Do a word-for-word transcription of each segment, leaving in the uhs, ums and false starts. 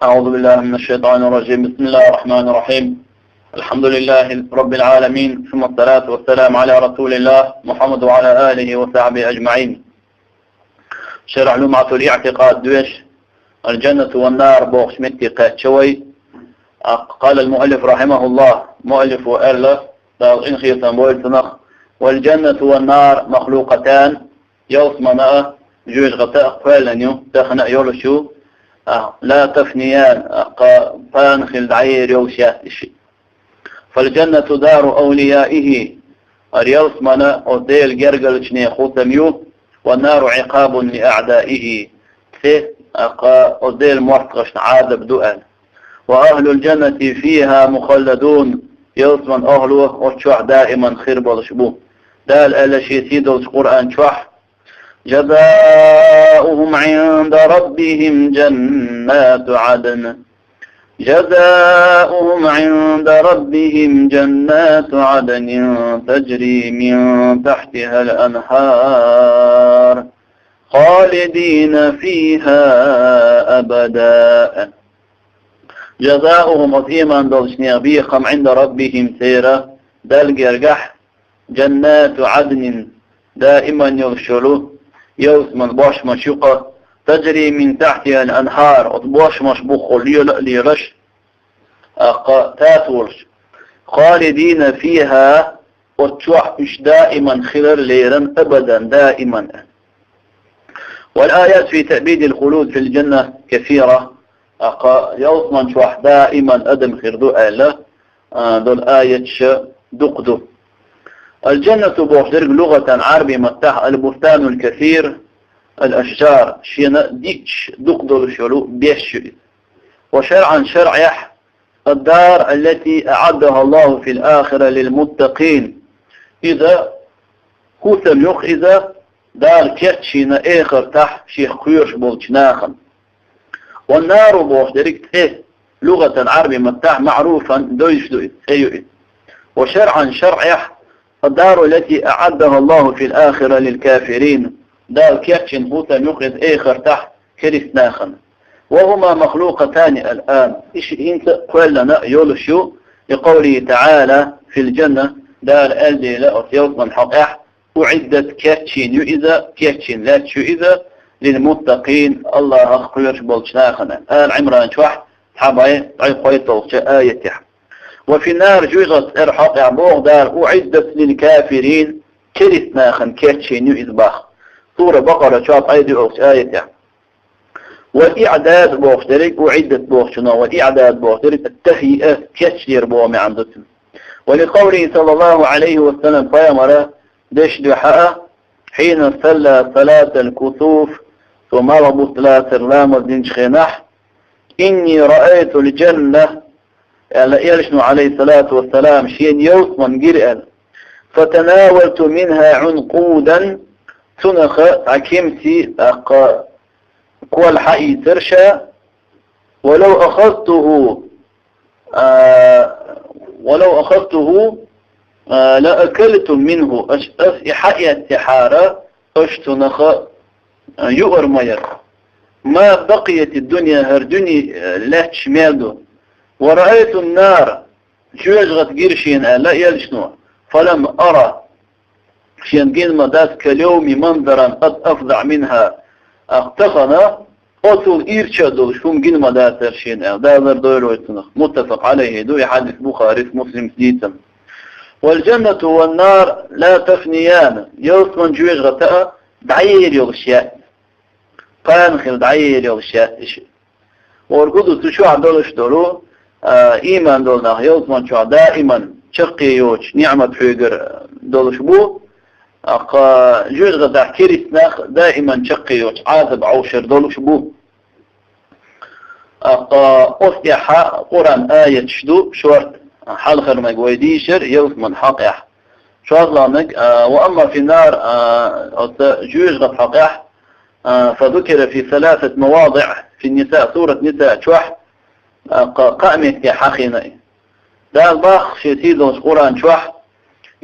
أعوذ بالله من الشيطان الرجيم. بسم الله الرحمن الرحيم. الحمد لله رب العالمين، ثم الصلاة والسلام على رسول الله محمد وعلى آله وصحبه أجمعين. شرح لمعة الاعتقاد دويش، الجنة والنار بوخش متي قاتشوي. قال المؤلف رحمه الله، مؤلف وألا، دال إن خير تنبوي سنخ، والجنة والنار مخلوقتان، يوسمنا جوج غطاء قوالن يو، تخنق يولشو، آه، لا تفنيان، آه، قا-، بان خل دعير يولشات إشي. فالجنة دار أوليائه، اليوسمنا وديل جرجل شني خوتم يو، والنار عقاب لأعدائه، تي، آه، قا-، وديل مرتغش عذاب دؤل. وأهل الجنة فيها مخلدون، يوسمن أهلو وتشوح دائما خير بولش بو. دال ألا شي سيدولش قرآن تشوح، جزاؤهم عند ربهم جنات عدن، جزاؤهم عند ربهم جنات عدن تجري من تحتها الأنهار خالدين فيها أبدا. جزاؤهم، от иман долчнех бехам, عند ربهم, цера Дал гергахь, جنات عدن, даиман йолуш йолу, йовсман бошмаш юкъа, تجري من تحتها الأنهار, оцу бошмаш буххула лела а лелаш, аккха таса волуш. خالدين فيها, оцу чохь уьш даиман хилар леран, أبدا, даиман. والآيات في تأبيد الخلود في الجنة كثيرة. Аккха йовсман чохь даиман адам хир ду аьлла, а, долу аяташ дукха ду. الجنة бохуш дерг лугӀатан Ӏарбийн маттахь البستان الكثير الأشجار, шена дикачу дукха долуш йолу беш ю иза. وشرعا, шарӀехь, الدار التي أعدها الله في الآخرة للمتقين. Иза хӀусам юкъа иза Дала кечйина эхартахь шех кхоьруш болчу нахана. والنار бохуш дерриг цӀе, лугӀатан Ӏарбийн маттахь معروفا, девзаш ду иза, цӀе ю иза. وشرعا, шарӀехь, الدار التي أعدها الله في الآخرة للكافرين. Дала кечйина хӀусам юкъа иза эхартахь керист нахана. وهما مخلوقتان الآن. Иштта хӀинца а кхоьллина йолуш ю, لقوله تعالى في الجنة, Дала аьлла дела оцу йовсман хьокъехь, أعدت, кечйина ю иза, кечйина лаьтташ ю иза, للمتقين, Аллахах кхоьруш болчу нахана. Ала Ӏимран чохь цхьа бӀе ткъе кхойтталгӀачу аятехь. وفي النار, жуьгӀат цӀера хьокъехь боху Дала, أعدت للكافرين, керист нахана кечйина ю иза боху. Сура Бакъара чохь ткъе доьалгӀачу аятехь. والإعداد бохуш дерриг, أعدت бохучунах, والإعداد бохуш дерриг, التهيئة, кечдер боху маьӀна ду цуьнан. ولقوله صلى الله عليه وسلم, пайхамара дешна дуьхьа а, حين صلى صلاة الكسوف, цо малхбуц лацар ламаз динчу хенахь, إني رأيت الجنة, аьлла элчано, عليه الصلاة والسلام, шена йовсман гира аьлла. فتناولت منها عنقودا, цунах цхьа кемси, тӀаккха кол хьаийцира ша, ولو أخذته, а, ولو أخذته, а, لأكلتم منه, аш, ас и хьаэццехьара, аша цунах, а, юур ма яра. ما بقيت الدنيا, хӀара дуьне, а, лаьтташ мел ду. ورأيت النار, жоьжахат гира шена аьлла элчано. فلم أر, шена гина ма дац, كاليوم منظرا قد أفظع منها, тахана оцул ирча а долуш хӀума гина ма дацара шена аьлла. Дала лардойла вай цунах. متفق عليه ду, и хьадис Бухарис, Муслимс дийцина. والجنة والنار لا تفنيان, йовсман жоьжахат а дӀаер йолуш яц. Кхана хила дӀаер йолуш яц иша. ХӀора хӀу ду цу чохь долуш долу, а, ийман долу нах йовсман чохь даиман чаккхе йоцу ниӀмат хьоьгара долуш бу, а, кха жоьжахатахь керист нах даиман чаккхе йоцу Ӏазап Ӏовшар долуш бу. А, кха оцу тӀехьа Къуръан аяташ ду, шорта хьалхарниг вай дийшар, йовсман хьокъехь. ШолгӀаниг, а, وأما في النار, а, оцу жоьжахат хьокъехь, а, فذكر في ثلاثة مواضع في النساء, сурат Ниса чохь, а, кха-, кхаа метте хьахийна и. Дала боху шен сийдолчу Къуръан чохь: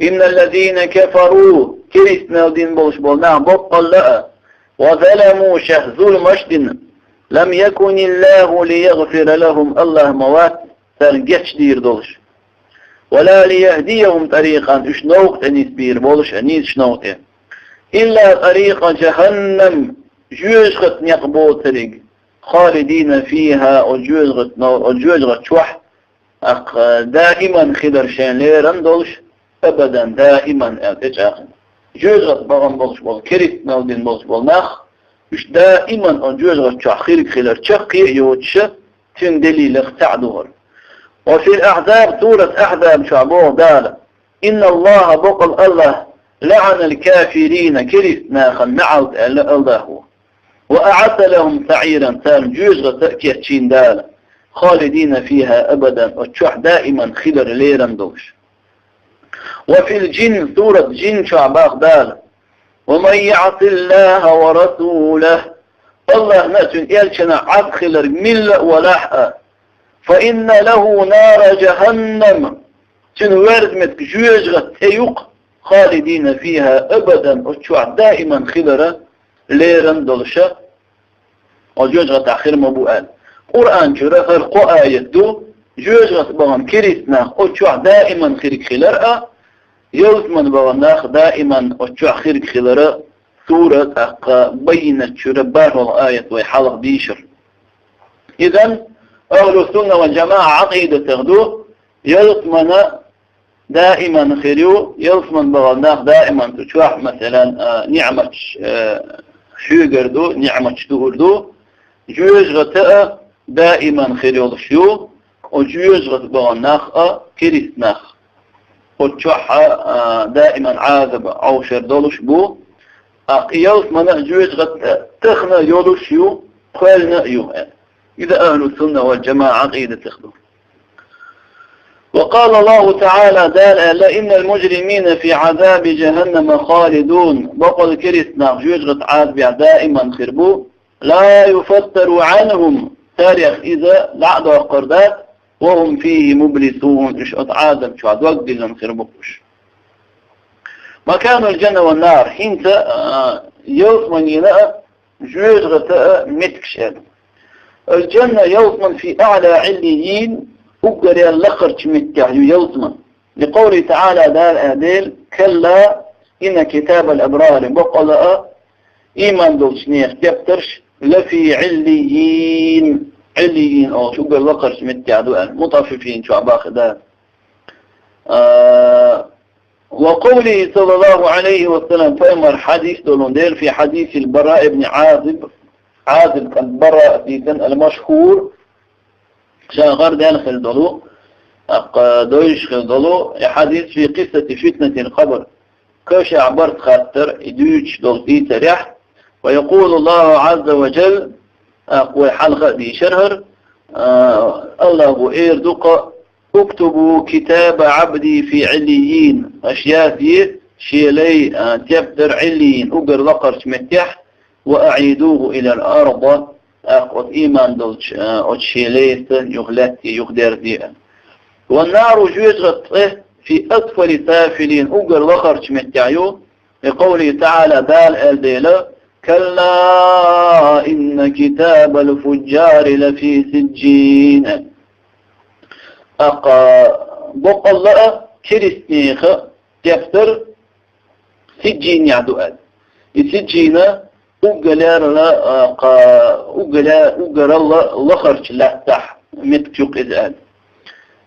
إن الذين كفروا, керист мел дина болуш болу нах боккъалла а, وظلموا, шаьш зуламаш дина, لم يكن الله ليغفر لهم, Аллах ма вац царна гечдийр долуш. ولا ليهديهم طريقا, уьш новкъа тӀе нисбийр болуш, а нийсачу новкъа тӀе. إلا طريق جهنم, жоьжахатин некъ боцург. خالدين فيها, оцу жоьжахатин, оцу жоьжахати чохь, аккха, даиман хилар шайн лерам долуш, абадан, даиман аьлла тӀечӀагӀдина. Жоьжахати бахам болуш болу, керист мел дина болуш болу нах, уьш даиман оцу жоьжахати чохь хирг хилар чаккхе а йоцуша, цуьнан делилех цхьаъ ду хӀара. وفي الأحزاب, сурат Ахьзаб чохь боху Дала: إن الله, бакъал Аллах, لعن الكافرين, керист нахана неӀалт аьлла Аллахо. وأعد لهم سعيرا, царна жоьжахати а кечйина Дала. خالدين فيها أبدا, оцу чохь даиман хилар лерам долуш. وفي الجن, сурат Джин чохь боху Дала: ومن يعص الله ورسوله, Аллахна а цуьнан элчанна а Ӏаса хиларг милла а валахь а, فإن له نار جهنم, цуьнан верза меттиг жоьжахати тӀе ю-кх, خالدين فيها أبدا, оцу чохь даиман хилар лерам долуша, оцу жоьжахатахь хир ма бу аьлла. Къуръан чуьра хӀара кхо аят ду, жоьжахати бахам керист нах оцу чохь даиман хирг хилар а, ялсамани бахам нах даиман оцу чохь хирг хилар а, сура тӀаккха Баййинат чуьра бархӀалгӀа аят вай хьалха дийшира. Изан, ахьлу сунна вал джамаӀа Ӏакъидатах ду, ялсамани даиман хир ю, ялсамани бахам нах даиман цу чохь, масалан, а, ниӀматаш, а, хьоьгур ду, ниӀматаш дуур ду, жоьжахати а даиман хир йолуш ю, оцу жоьжахати бахам нах а, керист нах. Оцу чохь а, а, даиман Ӏазап, Ӏовшар долуш бу, а, и ялсамани а, жоьжахати а тахана а йолуш ю, кхоьллина а ю. Иза ахьлу сунна вал джамаӀа Ӏакъидатах ду. وقال الله تعالى, Дала аьлла: إن المجرمين في عذاب جهنم خالدون, бакъал керист нах жоьжахати Ӏазапехь даиман хир бу, لا يفتر عنهم, царех иза дӀа а доккхур дац, وهم فيه مبلسون, уьш оцу Ӏазап чохь дог диллина хир бу уьш. مكان الجنة والنار, хӀинца, а, ялсаманина а, жоьжахати а меттигаш аьлла. الجنة, ялсамани, في أعلى عليين, уггаре лакхарчу меттехь ю ялсамани. لقوله تعالى, Дала аьлла дела: كلا إن كتاب الأبرار, бакъала а, ийман долчу нехан тептарш, لفي عليين, Ӏиллийин олуш уггар лакхарчу меттехь ду аьлла, Мутаффифин чохь боху Дала. А, وقوله صلى الله عليه وسلم, пайхамар хьадис долун дела, في حديث البراء بن عازب, Ӏазиб кӀант Бараъ дийцина, المشهور, ша гӀар даьлла хир долу, тӀаккха дойуш хир долу и хьадис, في قصة فتنة القبر, кашехь барт хаттар и дуьйцуш долу дийцарехь, ويقول الله عز وجل, тӀаккха вай хьалха а дийшира хӀара, а, Аллахо эр ду-кх: اكتبوا كتاب عبدي في عليين, аша язде шен лай, а, тептар Ӏиллийин, уггар лакхарчу меттехь, وأعيدوه إلى الأرض, тӀаккха оцу ийман долчу, а, оцу шен лайца юха лаьтте, юха дерзе. والنار, жоьжахати цӀе, في أسفل سافلين, уггар лакхарчу меттехь ю, لقوله تعالى, Дала аьлла дела: كلا إن كتاب الفجار لفي سجين. ТӀаккха бакъалла а керист нехан тептар Сиджинехь ду аьлла. И Сиджина уггар леррина, а, кха, уггар ле-, уггар ла-, лахарчу лаьттахь меттиг ю-кх иза аьлла.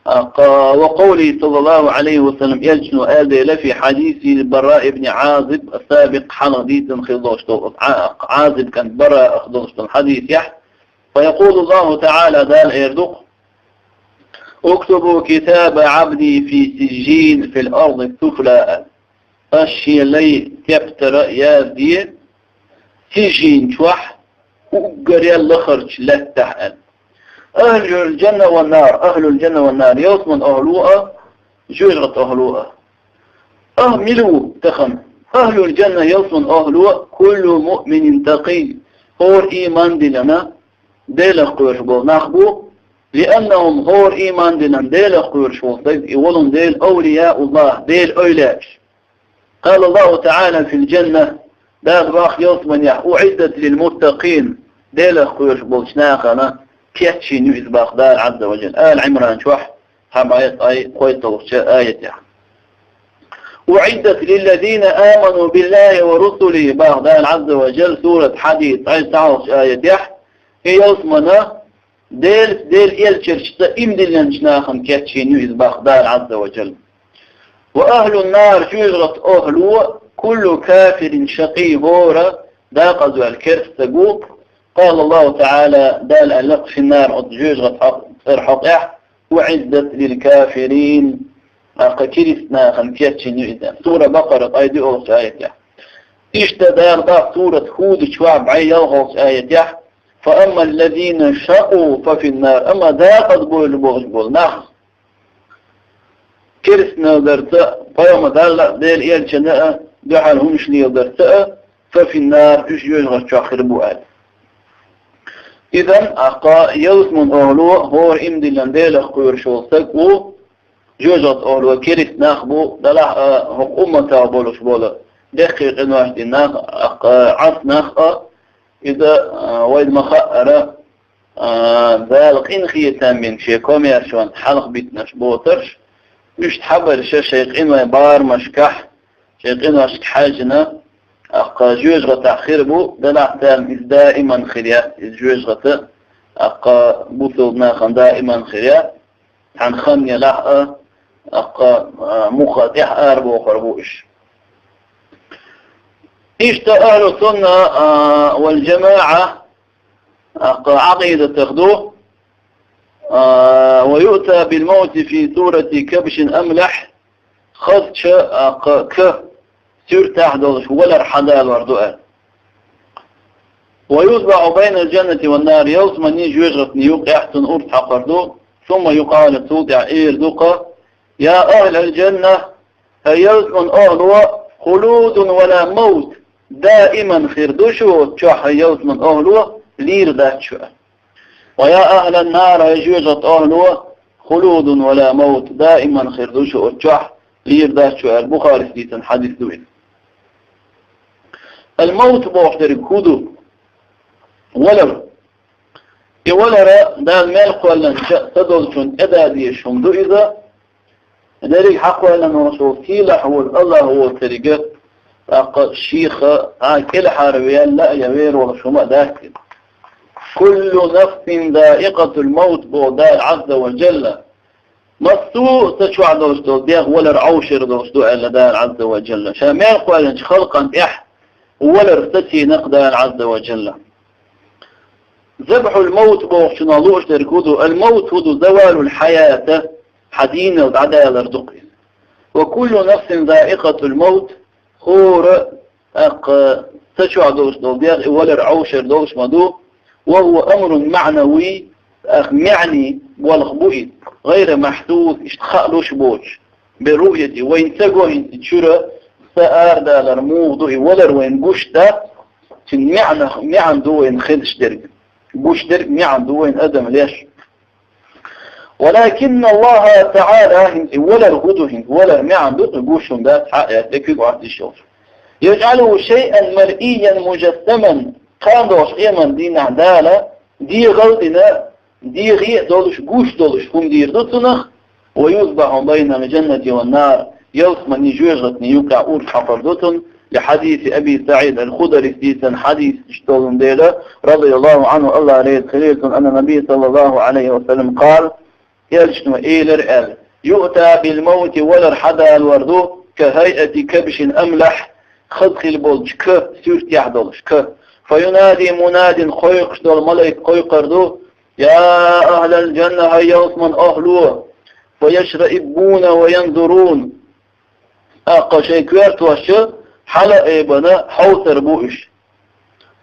А, кха, وقوله صلى الله عليه وسلم, элчано аьлла дела, في حديث البراء بن عازب السابق, хьалха дийцина хилла долуш долу, Ӏа-, Ӏазиб кӀант Бараъах долуш долу хьадисехь, فيقول الله تعالى, Дала эр ду-кх: اكتبوا كتاب عبدي في سجين في الأرض السفلى. Аш шен лай тептара язде Сижжин чохь, уггаре лахарчу лаьттахь аьлла. أهل الجنة والنار, أهل الجنة والنار, ялсаман охӀлу а, жоьжахати охӀлу а. Ах, мила ву тахана? أهل الجنة, ялсаман охӀлу а, كل مؤمن تقي, хӀора ийман диллина, Делах кхоьруш болу нах бу, لأنهم, хӀора ийман диллина, Делах кхоьруш волу стаг, и волун Дела, أولياء الله, Делан эвлаяаш. قال الله تعالى في الجنة, Дала боху ялсаманехь: أعدت للمتقين, Делах кхоьруш болчу нахана кечйина ю иза боху Дала Ӏазза ва Джалла. Ала Ӏимран чохь, хьан бӀе ткъе кхойтталгӀачу аятехь. أعدت للذين آمنوا بالله ورسله, боху Дала Ӏазза ва Джалла сурат Хьадид, ткъе цхьалгӀачу аятехь, и ялсамани Делаца, Делан элчанца иман диллинчу нахана кечйина ю иза боху Дала Ӏазза ва Джалла. وأهل النار, жоьжахатин охӀла, كل كافر شقي, хӀора декъаза ваьлла керста стаг ву. قال الله تعالى, Дала аьлла-кх: في النار, оцу жоьжахатин хьокъ-, цӀеран хьокъехь, أعدت للكافرين, тӀаккха керста нахана кечйина ю иза. Сура Бакъара, ткъе доьалгӀачу аятехь. Иштта Дала боху сурат Хьуд чохь, бӀе ялхалгӀачу аятехь: فأما الذين شقوا ففي النار, амма декъаза бовлуш болу нах, керста мел дарца а, пайхамар Далла а, Делан элчанна а дуьхьал хӀуманаш леладарца а, ففي النار, уьш жоьжахати чохь хир бу аьлла. Иза, тӀаккха, ялсаманин охӀла хӀора иман диллина Делах кхоьруш волу стаг ву, жоьжахатин охӀла керста нах бу, делахь а хӀокху умматах болуш болу, деккхий къинош дина нах, тӀаккха, Ӏаш нах а, иза, а, вайна ма-хаъара, а, Дала къинхетам бина шен комаьршонца хьалха битинарш боцурш, уьш хьабарш шайн къинойн барамашкахь, шайн къиношка хьаьжжина, тӀаккха, жоьжахатахь хир бу, делахь царна иза даиман хир яц, иза жоьжахати, тӀаккха, бусалба нахана даиман хир яц, цхьана хан елахь а, тӀаккха, а, муха тӀехь арабохур бу уьш. Иштта ахӀлу сунна, а, вал джамаӀа, тӀаккха, Ӏакъидатах ду, а, ويؤتى بالموت في صورة كبش أملح, хазачу, тӀаккха, ка суьртехь долуш валар хьадалор ду аьлла. ويذبح بين الجنة والنار, ялсаманин жоьжахатин юкъехь цунна урс хьокхур ду, ثم يقال, цул тӀаьхьа эр ду-кх: يا أهل الجنة, хӀай ялсаманин охӀла, خلود ولا موت, даиман хир ду шу оцу чохь, хӀай ялсаманин охӀла, лийр дац шу аьлла. ويا أهل النار, хӀай жоьжахатин охӀла, خلود ولا موت, даиман хир ду шу оцу чохь, лийр дац шу аьлла, Бухарис дийцина хьадис ду иза. Ал-мавт бохуш дерг хӀун ду? Валар. И валар Дала мел кхоьллинчу са долчунна тӀедадеш хӀума ду иза. Дерриг хьакхоьллина волуш волу сийлахь волу АллахӀ воцург, тӀаккха шех а кӀелхьарвелла а я вер волуш хӀума а дац иза. كل نفس ذائقة الموت боху Дала Ӏазза ва Джалла. Массо а са чохь долуш долу дегӀ валар Ӏовшур долуш ду аьлла Дала Ӏазза ва Джалла. Ша мел кхоьллинчу халкъана тӀехь валар сацийна-кх Дала Ӏазза ва Джалла. Забхьул мавт бохучунах лууш дерг хӀун ду? Ал-мавт хӀун ду? Завалул хьаята, хьан дийналла дӀадалар ду-кх иза. وكل نفس ذائقة الموت, хӀора, тӀаккха, са чохь долуш долу дегӀ и валар Ӏовшур долуш ма ду. وهو أمر معنوي, тӀаккха маьӀни болх бу иза, غير محسوس, иштта хаалуш боцуш. بالرؤية, вайна ца го хӀинца и чуьра са арадалар муха ду, и валар вайна гуш дац, цуьнан маьӀнах, маьӀна ду вайна хезаш дерг. Гуш дерг маьӀна ду вайна адам леш. ولكن الله تعالى, хӀинца и валар хӀун ду, хӀинца валар маьӀна ду, кхин гуш хӀума дац, хьаэцна куьг Ӏоттийша йолуш. يجعله شيئا مرئيا مجسما, кхана долуш къеман дийнахь Дала дегӀал а дина, дегӀе а долуш, гуш долуш хӀума дийр ду цунах, ويذبح بين الجنة والنار, ялсаманин жоьжахатин юкъахь урс хьокхур ду цунна, لحديث أبي سعيد الخدري, дийцина хьадис иштта долун дела, رضي الله عنه, АллахӀ реза хуьлийла цунна, أن النبي صلى الله عليه وسلم قال, элчано элира аьлла: يؤتى بالموت, валар хьадалор ду, كهيئة كبش أملح, хаза хилла болчу ка суьртехь долуш ка. فينادي مناد, кхойкхуш долу малайк кхойкхур ду: يا أهل الجنة, хӀай ялсаманин охӀла! فيشرئبون وينظرون, тӀаккха шайн коьртош хьала а айбина хьовсур бу уьш.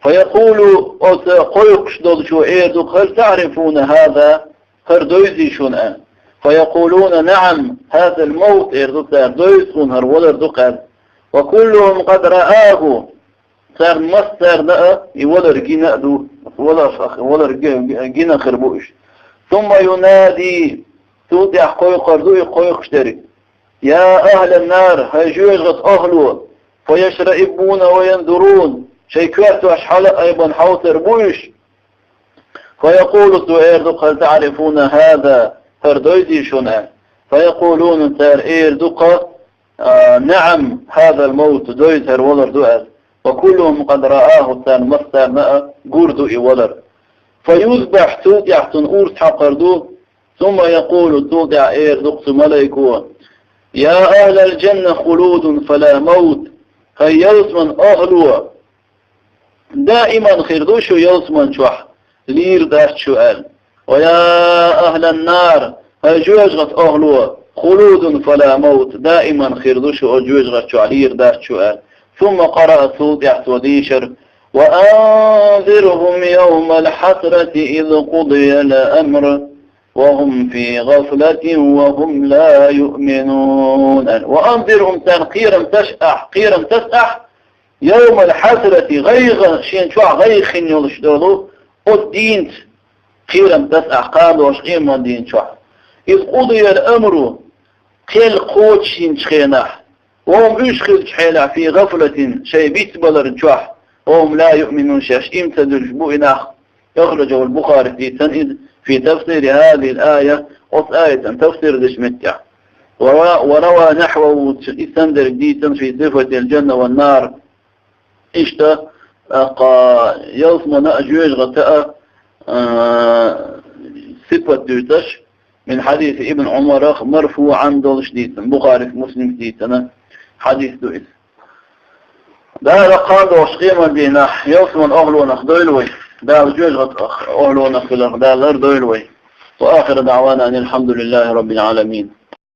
فيقول, оцу кхойкхуш долчо эр ду: هل تعرفون هذا, хӀара девзий шуна? аьлла. فيقولون: نعم, هذا الموت, эр ду цара, девза хӀуна, хӀара валар ду-кх, аьлла. وكلهم قد رآه, царна массарна а и валар гина а ду, валар, валар ги-, гина хир бу уьш. ثم ينادي, цул тӀаьхьа кхойкхур ду и кхойкхуш дерг: يا أهل النار, хӀай жоьжахатин охӀла! فيشرئبون وينظرون, шайн коьртош хьала а айбина хьовсур бу уьш. فيقول, цо эр ду-кх: هل تعرفون هذا, хӀара дойзий шуна? فيقولون, цар эр ду-кх: نعم, هذا الموت, дойза хӀара валар ду, аьлла. وكلهم قد رآه, царна массарна а гур ду и валар. فيذبح, цул тӀехьа цунна урс хьокхар ду. ثم يقول, цул тӀехьа эр ду-кх цу малайко: يا أهل الجنة خلود فلا موت, хӀай ялсман охӀло, даиман хир ду шу ялсман чохь, лийр дац шу, аьлла. ويا أهل النار, хӀай жоьжахатин охӀло, خلود فلا موت, даиман хир ду шу оцу жоьжахати чохь, лийр дац шу, аьлла. ثم قرأ, цул тӀехьа цо дийшар: وأنذرهم يوم الحسرة إذ قضي الأمر وهم في غفلة وهم لا يؤمنون. وأنذرهم, царна кхерам таса ахь, кхерам таса ахь, يوم الحسرة, гӀайгӀа, шен чохь гӀайгӀа хин йолуш долу оцу дийнца, кхерам таса ахь, кхана долуш къеман дийна чохь. إذ قضي الأمر, кхел кхочушйинчу хенахь, وهم, уьш хиллачу хьолехь, في غفلة, шайн бицбаларна чохь, وهم لا يؤمنون, шаьш ийман ца дуьллуш бу и нах. أخرجه البخاري, дийцина иза, في تفسير هذه الآية, оцу аятан тафсир дечу меттехь. وروى نحوه, и санна дерг дийцина, في صفة الجنة والنار. Иштта, тӀаккха ялсмана а, жоьжахата а, а, сипат дуьйцуш, من حديث ابن عمر, марфуӀан долуш дийцина, Бухарис, Муслимс дийцина хьадис ду иза. Дала кхана долуш къеман дийнахь ялсман охӀлонах дойла вай. Дала жоьжахати охӀлонах хиларх Дала лардойла вай. وآخر دعوانا أن الحمد لله رب العالمين.